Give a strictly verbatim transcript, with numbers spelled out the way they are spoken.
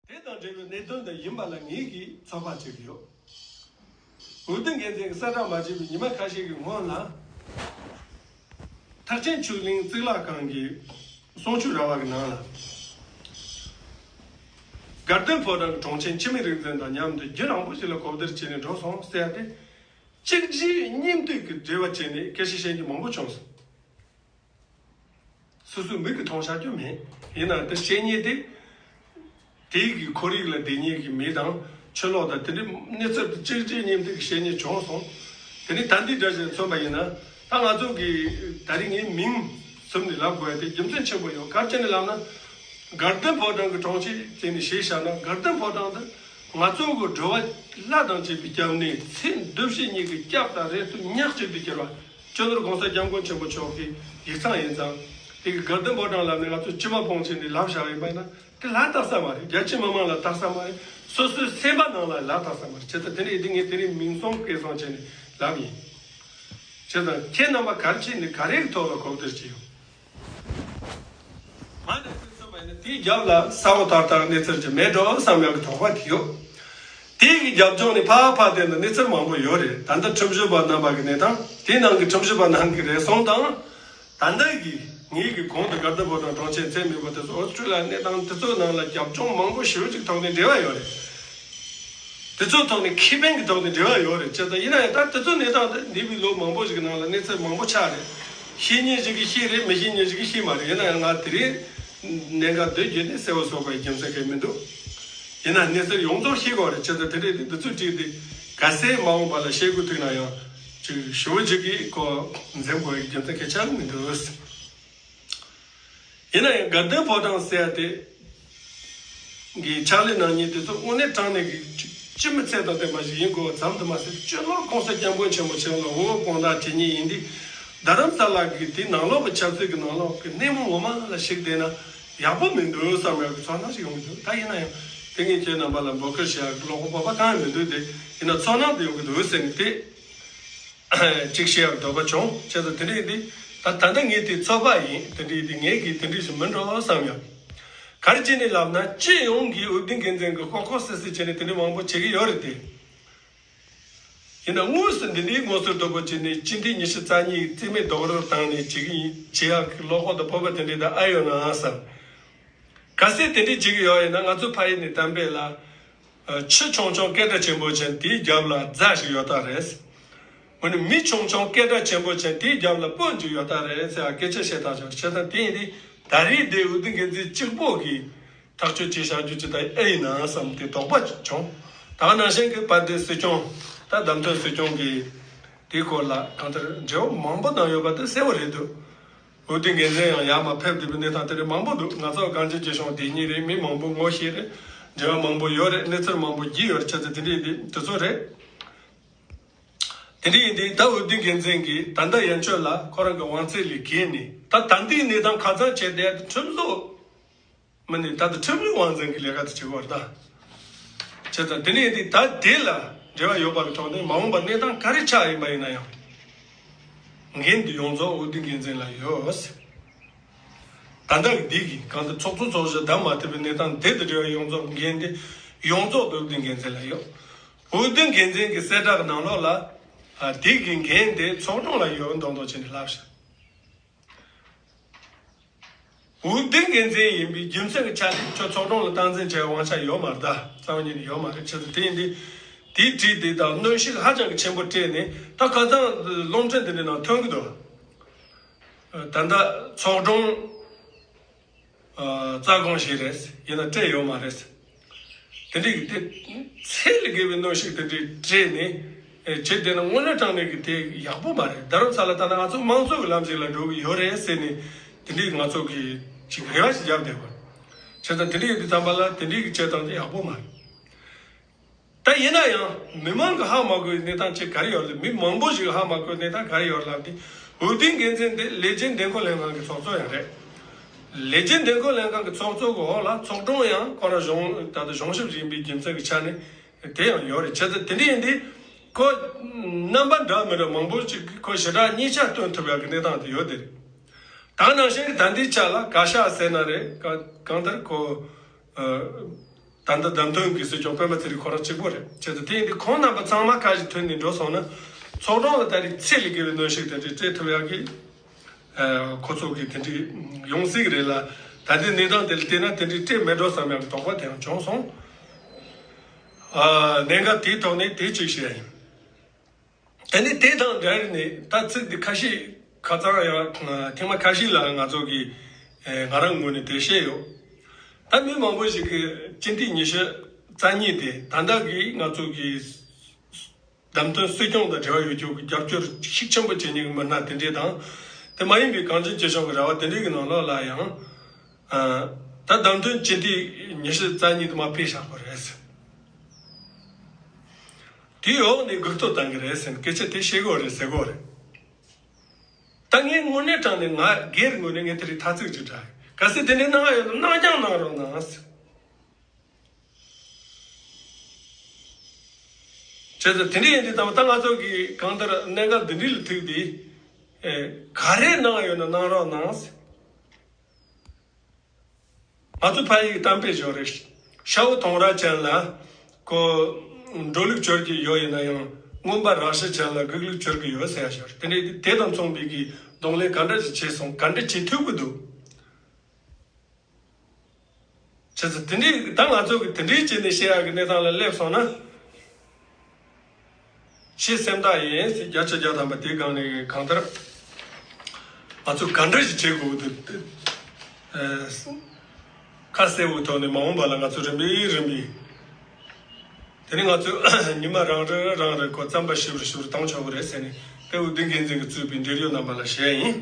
དེ་དང་འབྲེལ་བའི་གནད་དོན་འདི་ཡིན་པ་ལ་ངེད་ཀྱིས་ཚོད་དཔག་བྱེད་ཀྱི་ཡོད། འོས་བསྡུ་འགན་འཛིན་གྱིས་གསལ་བསྒྲགས་མ་བྱས་པའི་ཉི་མ་ཁ་ཤས་ཀྱི་སྔོན་ལ། ཐེག་ཆེན་ཆོས་གླིང་གཙུག་ལག་ཁང་གི་གསུང་ཆོས་ར་བ་གི་ནང་ལ། དགའ་ལྡན་ཕོ་བྲང་གི་དྲུང་ཆེན་འཆི་མེད་རིག་འཛིན་དང་མཉམ་དུ་རྒྱུན་རིང་པོ་ཞིག་ལ་གོ་བསྡུར་བྱས་ནས་འགྲོ་སོང་ཟེར་ཡ་དེ། གཅིག་རྗེས་གཉིས་མཐུད་ཀྱི་འབྲེལ་བ་བྱས་ནས་སྐད་ཆ་བཤད་རྒྱུ་མང་པོ་བྱུང་སོང་། སོ་སོའི་མིག་གིས་མཐོང་བཞག་རྒྱུ་མེད། ཡིན་ནའང་དེ་བཤད་མཁན་དེ། དེའི་གི་ཁོར་ཡུག་ལ་བསྡད་མཁན་གྱི་མི་དང་ཆུ་ལོག་དང་དེ་འདྲའི་གནས་ཚུལ་དེ་གཅིག་རྗེས་གཉིས་མཐུད་ཀྱི་བཤད་མཁན་བྱུང་སོང་། དེ་ནས་ད་འདི་འདྲ་ཞིག་མཚོན་པ་ཡིན་ན། ད་ང་ཚོ་གི་ད་རིང་ངའི་མིང་ཟུར་ནས་ལབ་དགོས་ཡ་དེ་རྒྱུ་མཚན་ཆེན་པོ་ཡོད། ག་རེ་བྱས་ནས་ལབ་ན། དགའ་ལྡན་ཕོ་བྲང་གི་དྲུང་ཆེ་བྱས་ནས་བྱས་བཞག་ན། དགའ་ལྡན་ཕོ་བྲང་དེ་ང་ཚོ་གི་འགྲོ་བ་ལྷ་དང་བཅས་པའི་སྐྱབས་གནས་ཚེ་འདི་ཕྱི་གཉིས་ཀྱི་སྐྱབས་དང་རེ་ལྟོས་ཉག་གཅིག་ཏུ་གྱུར་པ། སྤྱི་ནོར་༸གོང་ས་༸སྐྱབས་མགོན་ཆེན་པོ་མཆོག་གི་ཡིག་ཚང་ཡིན་ཙང་། དེ་གི་དགའ་ལྡན་ཕོ་བྲང་ལབ་ནས་ང་ཚོ་སྤྱི་མ་སྤུངས་བྱས་ནས་ལབ་བཞག་ཡིན་པ་ཡིན་ན། དེ་ལ་བཏགས་ས་མ་རེད། རྒྱ་ཆེ་མི་མང་ལ་བཏགས་ས་མ་རེད། སོ་སོའི་སེམས་པ་ནང་ལ་ལ་བཏགས་ས་མ་རེད། བྱས་ཙང་དེ་ནས་དེ་ངས་དེ་རིང་མིང་སྲུང་སྐད་སྲུང་བྱས་ནས་ལབ་ཡིན། བྱས་ཙང་ཁྱེད་རྣམ་པ་ག་རེ་བྱས་ནས་ག་རེ་གི་ཐོག་ལ་གོ་བསྡུར་བྱས་ཡོད། ང་ནས་ཚིག་གསུངས་པ་ཡིན་ན་དེའི་རྒྱབ་ལ་གསལ་པོ་ཏག་ཏག་གནས་ཚུལ་ཅིག་མེད་འགྲོ་བསམ་ཡག་གི་དོགས་པ་དེ་ཡོད། དེ་གི་རྒྱབ་ལྗོངས་ནས་ཕར་ཕར་བལྟས་ན་གནས་ཚུལ་མང་པོ་ཡོད་རེད། ད་ལྟ་ཁྲིམས་ཞིབ་པ་རྣམ་པ་གི་གནས་སྟངས། དེའི་ནང་གི་ཁྲིམས་ཞིབ་པ་རྣམས་ཀྱི་རེ་ཟུང་དང་། ད་ལྟ་གི་ངེད་ཀྱི་གོང་དུ་དགའ་ལྡན་ཕོ་བྲང་དྲུང་ཆེ་མཚན་མེད་པ་དེ་ཚོ་ཨོ་སི་ཀྲི་ལི་ཡ་གནས་སྟངས་དེ་ཚོའི་ནང་ལ་རྒྱབ་ལྗོངས་མང་པོ་ཞེ་པོ་ཅིག་ཐོག་ནས་འབྲེལ་བ་ཡོད་རེད། དེ་ཚོའི་ཐོག་ནས་ཁེ་ཕན་གྱི་ཐོག་ནས་འབྲེལ་བ་ཡོད་རེད། བྱས་ཙང་ཡིན་ན་ཡང་ད་དེ་ཚོའི་གནས་སྟངས་དེ་འདས་པའི་ལོ་མང་པོ་ཞིག་གི་ནང་ལ་གནས་ཚུལ་མང་པོ་ཆགས་རེད། ཤེས་མཁན་ཞིག་གིས་ཤེས་རེད། མི་ཤེས་མཁན་ཞིག་གིས་ཤེས་མ་རེད། ཡིན་ན་ཡང་ང་དེ་རིང་གནད་འགག་འདི་བརྒྱུད་ནས་གསལ་པོ་བཟོ་དགོས་པའི་རྒྱུ་མཚན་གང་ཡང་མི་འདུག་ཡིན་ན་གནས་ཚུལ་ཡོངས་རྫོགས་ཤེས་དགོས་རེད། བྱས་ཙང་དེ་འདྲའི་དེ་འདི་ཚོའི་གྲས་དེ་ག་ཚད་མ་འོངས་པ་ལ་བཤད་དགོས་ཐུག་ན་ཡང་ཅིག་ཞེ་པོ་ཅིག་གིས་ཁོ་འཛེམ་དགོས་པའི་རྒྱུ་མཚན་གང་ཡང་མི་འདུག་ཡིན་ན་ཡང་དགའ་ལྡན་ཕོ་བྲང་ཟེར་ཡ་དེ་གི་ཕྱག་ལས་གནང་མཁན་དེ་ཚོ་དངོས་གནས་དྲང་གནས་ཀྱི་སྤྱི་མི་ཚད་དང་ལྡན་པ་ཞིག་ཡིན་དགོས་པ་ཙམ་དུ་མ་ཟད། སྤྱི་ནོར་༸གོང་ས་༸སྐྱབས་མགོན་ཆེན་པོ་མཆོག་ལ་འོས་དགོངས་དག་བྱེད་མཁན་ཡིན་དུས། རྡ་རམ་ས་ལ་གི་དེའི་ནང་ལོགས་ཀྱི་ཆབ་སྲིད་ཀྱི་ནང་ལོགས་ཀྱི་སྣེ་མོ་ངོ་མ་ལ་ཞུགས་བསྡད་ན་ཡག་པོ་མི་འདུག་བསམ་ཡག་གི་ཚོར་སྣང་ཞིག་ཡོང་གི་འདུག་ད་ཡིན་ན་ཡང་དེ་ངས་ཁྱེད་རྣམ་པ་ལ་འབོད་སྐུལ་བྱེད་ཡག་གི་བློ་ཁོག་སྤོབས་པ་གང་ཡང་མི་འདུག་དེ་ཡིན་ན་ཚོར་སྣང་དེ་ཡོང་གི་འདུག་ཟེར་ནས་དེ། གཅིག་བཤད་ཡག་འདོད་པ་བྱུང་། བྱས་ཙང་དེ་འདྲ་ཡིན་དུས་ད་ད་ལྟ་ངས་དེ་ཚོད་དཔག་ཡིན། དེ་འདྲ་ཡིན་དུས་ངས་ཀྱིས་དེ་འདྲ་ཞིག་མིན་འགྲོ་བསམ་ཡོད། ག་རེ་བྱས་ནས་ལབ་ན། སྤྱི་ཡོངས་ཀྱི་འོས་བསྡུ་འགན་འཛིན་གྱི་ལྐོག་ལྐོག་སི་སི་བྱས་ནས་དེ་འདྲ་མང་པོ་བྱེད་ཀྱི་ཡོད་རེད་དེ། ཡིན་ན་དངོས་སུ་འདི་འདྲའི་ངོ་སོ་དོད་པོ་བྱས་ནས་སྤྱི་འཐུས་ཉི་ཤུ་རྩ་གཉིས་རྩིས་མེད་རྡོག་རོལ་བཏང་ནས་བྱེད་ཀྱི་ཡིན། བྱེད་ཡག་གི་བློ་ཁོག་དང་སྤོབས་པ་དེ་འདྲ་ད་ཨ་ཡོད་ན་ཨ་བསམ། གལ་སྲིད་དེ་འདྲ་བྱེད་ཀྱི་ཡོད་ཡིན་ན་ང་ཚོ་ཕ་ཡུལ་ནས་གཏམ་དཔེ་ལ། ཆུ་ཆུང་ཆུང་སྐད་གྲགས་ཆེན་པོ་ཅན་དེའི་རྒྱབ་ལ་རྫ་ཞིག་ཡོད་ཐག་རེད། འོ་ན་མི་ཆུང་ཆུང་སྐད་གྲགས་ཆེན་པོ་ཅན་དེའི་རྒྱབ་ལ་སྤུན་ཅིག་ཡོད་ཐག་རེད་ཟེར་བ་སྐད་ཆ་བཤད་ཐག་ཆོད། བྱས་ཙང་དེ་ཡིན་དུས་ད་རེས་དེ་འོས་བསྡུ་འགན་འཛིན་གཅིག་པོ་གིས་ཐག་གཅོད་བྱས་བཞག་རྒྱུ་ཅིག་ད་ཨེ་ཡིན་ན་བསམ་དེ་དོགས་པ་བྱུང་། ད་ག་ནང་བཞིན་གྱི་དཔལ་ལྡན་སྲིད་སྐྱོང་། ད་བདམས་ཐོན་སྲིད་སྐྱོང་གིས་དེའི་སྐོར་ལ་གང་ལྟར་འབྲེལ་བ་མང་པོ་གནང་ཡོད་པ་དེ་གསལ་པོ་རེད་འདུག་འོས་བསྡུ་འགན་འཛིན་ཡང་ཡར་མར་ཕེབས་བསྡད་པའི་གནས་སྟངས་དེ་འདྲ་མང་པོ་འདུག་ང་ཚོ་གངས་ཅན་སྐྱིད་གཤོངས་དེ་ཉིད་རེད། མི་མང་པོ་ངོ་ཤེས་རེད། འབྲེལ་བ་མང་པོ་ཡོད་རེད། གནས་ཚུལ་མང་པོ་བརྒྱུད་ཡོད་རེད། བྱས་ཙང་དེ་འདྲ་ཡིན་དུས་དེ་ཚོ་རེད། དེ་འདྲ་ཡིན་དུས་ད་འོས་བསྡུ་འགན་འཛིན་གྱིས་ད་ལྟ་ཡན་ཆོད་ལ་ཁོ་རང་གི་དབང་ཚད་ལས་བརྒལ་ནས་ད་ད་ལྟའི་གནས་སྟངས་ཁ་ཚང་བྱས་བསྡད་དེ་ཁྲིམས་བཟོ། མི་ནི་ད་ལྟ་ཁྲིམས་ལུགས་དབང་འཛིན་གྱི་ལས་ཀ་དེ་བྱེད་དགོས་རེད་ད། བྱས་ཙང་དེ་ནས་དེ་ད་དེ་ལ་འབྲེལ་བ་ཡོད་པ་གི་ཐོག་ནས་མ་འོངས་པ་གནས་སྟངས་ག་རེ་ཆགས་ཡིན་པ་ཡིན་ན་ཡང་། འགན་དེ་ཡོངས་རྫོགས་འོས་བསྡུ་འགན་འཛིན་ལ་ཡོད། ད་ལྟ་གི་འདི་གི་གང་ལྟར་ཚོགས་གཙོ་ཚོགས་གཞོན་བདམས་མ་ཐུབ་པའི་གནས་སྟངས་དེ་དང་འབྲེལ་བའི་ཡོངས་རྫོགས་འགན་དེ་ཡོངས་རྫོགས་འོས་བསྡུ་འགན་འཛིན་ལ་ཡོད། འོས་བསྡུ་འགན་འཛིན་གྱི་གསལ་བསྒྲགས་ནང་ལོགས་ལ། དེ་གི་འགན་དེ་ཚོགས་དྲུང་ལ་ཡོད་མདོག་མདོག་བྱས་ནས་ལབ་ཤག་འོས་བསྡུ་འགན་འཛིན་ཡིན་པའི་རྒྱུ་མཚན་གྱི་ཆ་ནས་ཁྱོད་ཚོགས་དྲུང་ལ་སྟངས་འཛིན་བྱེད་དབང་ཆ་ཡོད་མ་རེད་ད། རྩ་བ་ཉིད་ནས་ཡོད་མ་རེད། བྱས་ཙང་དེ་ཡིན་དུས་དེའི་བྲིས་དེ་དང་གནོན་ཤུགས་ཧ་ཅང་གི་ཆེན་པོ་སྤྲད་ནས་ད་ཁ་སང་རླུང་འཕྲིན་དེ་འདྲའི་ནང་ཐོན་གྱི་འདུག་ད་ལྟ་ཚོགས་དྲུང་རྩ་དགོངས་ཞིག་རེད། ཡིན་ན་སྤྲད་ཡོད་མ་རེད། དེ་འདྲའི་གི་དེ་ཚད་ལས་བརྒལ་བའི་གནོན་ཤུགས་དེ་འདྲའི་སྤྲད་ནས་ཨེ་བྱེད་བསྡད་ན་དངོས་གནས་དྲང་གནས་ཀྱི་དེ་ཡག་པོ་མ་རེད། རྡ་རམ་ས་ལ་ལྟ་ན་ང་ཚོ་དམངས་གཙོ་གི་ལམ་ཞིག་ལ་འགྲོ་གི་ཡོད་རེད་ཟེར་ནས་དེ་འདྲའི་ང་ཚོ་གི་ཅིག་རེ་བ་ཞིག་བརྒྱབ་བསྡད་པ། བྱས་ཙང་དེ་འདྲའི་ཡོད་དུས་ཙམ་པ་ལ་དེ་འདྲའི་གི་བྱེད་སྟངས་དེ་ཡག་པོ་མ་རེད། ད་ཡིན་ན་ཡང་མི་མང་གི་ཧ་མ་གོ་བའི་གནས་སྟངས་ཅིག་ག་རེ་ཡོད་ལ། མི་མང་པོ་ཞིག་ཧ་མ་གོ་བའི་གནས་སྟངས་ག་རེ་ཡོད་ལབ་དུས་འོས་བསྡུའི་འགན་འཛིན་དེ་ལས་བྱེད་འདེམས་བསྐོ་ལྷན་ཁང་གི་ཚོགས་གཙོ་ཡང་རེད། ལས་བྱེད་འདེམས་བསྐོ་ལྷན་ཁང་གི་ཚོགས་གཙོ་གི་འོག་ལ་ཚོགས་དྲུང་ཡང་ཁོ་རང་གཞུང་ད་ལྟ་གཞུང་ཞབས་ཡིན་པའི་རྒྱུ་མཚན་གྱི་ཆ་ནས་དེ་ཡང་ཡོད་རེད། བྱས་ཙང་དེ་འདྲ་ཡིན་དུས་ཁོ་རྣམ་པ་འདྲ་མི་འདྲ་མང་པོ་ཅིག་གིས་ཁོ་ཞེ་དྲག་གཉིས་ཆ་སྟོན་ཐུབ་ཡག་གི་གནས་སྟངས་དེ་ཡོད་དེ་རེད། ད་ནང་བཞིན་གྱི་ད་ལྟའི་ཆ་ལ་བཀའ་ཤག་ཟེར་ན་རེད། ག་གང་ལྟར་ཁོ་ཨ། ད་ལྟ་བདམས་ཐོན་གྱི་སྲིད་སྐྱོང་སྤེན་པ་ཚེ་རིང་ཁོ་རང་གཅིག་པོ་རེད། བྱས་ཙང་དེ་ཡིན་དུས་ཁོང་རྣམ་པ་ཚང་མ་ཁ་ཞིག་ཐོན་ནས་འགྲོ་སོང་ན། ཚོགས་དྲུང་ལ་ད་རེས་ཚད་ལས་བརྒལ་བའི་གནོན་ཤུགས་དེ་འདྲ་སྤྲད་ཐུབ་ཡག་གི། ཨ། ཁོ་ཚོ་གིས་དེ་འདྲ་ཡོང་སྲིད་ཀྱི་རེད་ལ། ད་ལྟའི་གནས་སྟངས་དེ་ལ་བལྟས་ན་དེ་འདྲ་སྤྲད་མེད་འགྲོ་བསམ་ཡག་གི་དོགས་པ་དེ་ཡང་བྱུང་སོང་། ཨ། གནད་འགག་དེའི་ཐོག་ནས་དེ་གཅིག་བཤད་ཡིན། དེ་ནས་དེ་དང་འབྲེལ་ནས་ད་ཚིག་འདི་ཁ་ཤས་ཁ་ཚང་ཡང་ཐེངས་མ་ཁ་ཤས་ལ་ང་ཚོ་གིས་ཨེ་ང་རང་ངོས་ནས་དེ་བཤད་ཡོད། ད་མི་མང་པོ་ཞིག་གིས་སྤྱི་འཐུས་ཉི་ཤུ་རྩ་གཉིས་དེ་ད་ལྟ་གི་ང་ཚོ་གི་བདམས་ཐོན་སྲིད་སྐྱོང་དང་འབྲེལ་བ་ཡོད་རྒྱུ་གི་རྒྱབ་སྐྱོར་ཤུགས་ཆེན་པོ་བྱེད་མཁན་གྱི་མི་སྣ་དེ་འདྲས་དང་། དེ་མ་ཡིན་པའི་གངས་ཅན་སྐྱིད་གཤོངས་ཀྱི་ར་བ་དེ་འདྲས་ཀྱི་ནང་ལོགས་ལ་ཡང་ཨ་ད་བདམས་ཐོན་སྤྱི་འཐུས་ཉི་ཤུ་རྩ་གཉིས་དུ་མ་ཕེབས་བཞག་པ་རེད། དེའི་འོག་ནས་སྒུག་ཐོ་བཏང་གི་རེད་ཟེར་ནས་སྐད་ཆ་དེ་བཤད་དགོས་རེད་ཟེར་དགོས་རེད། ད་ངས་དངོས་གནས་དྲང་ནས་ང་སྒེར་ངོས་ནས་ངས་དེ་རིགས་ཐ་ཚིག་ཅིག་བསྒྲགས། གལ་སྲིད་དེ་འདྲའི་གནང་ཡ་ཡོད་ན་གནང་རྐྱང་གནང་རོགས་གནང་ཟེར། བྱས་ཙང་དེ་འདྲ་ཡིན་དུས་ད་ད་ང་ཚོ་གིས་གང་ལྟར་གནད་འགག་འདི་འདྲ་ལ་ཐུག་དུས་ཨེ་ག་རེ་གནང་ཡ་ཡོད་ན་གནང་རོགས་གནང་ཟེར། ང་ཚོ་ཕ་ཡིས་གཏམ་དཔེ་ཞིག་ཡོད་རེད། ཤ་བོ་དོང་ར་ཅན་ལ་ཁོ་འགྲོ་ལུགས་སྦྱོར་གྱི་ཡོད་ཡིན་ན་ཡང་རྔོན་པ་ར་ཤི་ཅན་ལ་སྒུག་ལུགས་སྦྱོར་གྱི་ཡོད་ཟེར་ཡ་ཞིག་ཡོད་རེད། དེ་འདྲ་དེ་དང་མཚུངས་པའི་གི་གདོང་ལེན་ག་འདྲ་ཞིག་བྱས་སོང་། ག་འདྲ་བྱེད་ཐུབ་ཀྱི་འདུག་བྱས་ཙང་དེ་འདྲའི་ད་ང་ཚོ་གི་དེ་འདྲའི་བྱས་ནས་བཤད་ཡག་གི་གནས་སྟངས་ལ་སླེབས་སོང་ན། ཆེས་སེམས་ཐག་ཡིན་ཟེར། བརྒྱ་ཆ་བརྒྱ་ཐམ་པ་དེའི་སྒང་ནས་གང་ལྟར་ང་ཚོ་ག་འདྲ་ཞིག་བྱེད་དགོས་འདུག་ཨ་ཁ་གསལ་བོའི་ཐོག་ནས་མ་འོངས་པ་ལ་ང་ཚོ་རིམ་པས་རིམ་པས། དེ་ནས་ང་ཚོས་ཉི་མ་རང་རེ་རང་རེ་ཁོ་རྩམ་པ་ཞིབ་རུ་ཞིབ་རུ་བཏང་ཆོག་གི་རེད་ཟེར་ནས་སྐལ་བ་བདུན་འགན་འཛིན་གྱིས་གཙོས་པའི་འབྲེལ་ཡོད་རྣམ་པ་ལ་ཞུ་ཡ་ཡིན།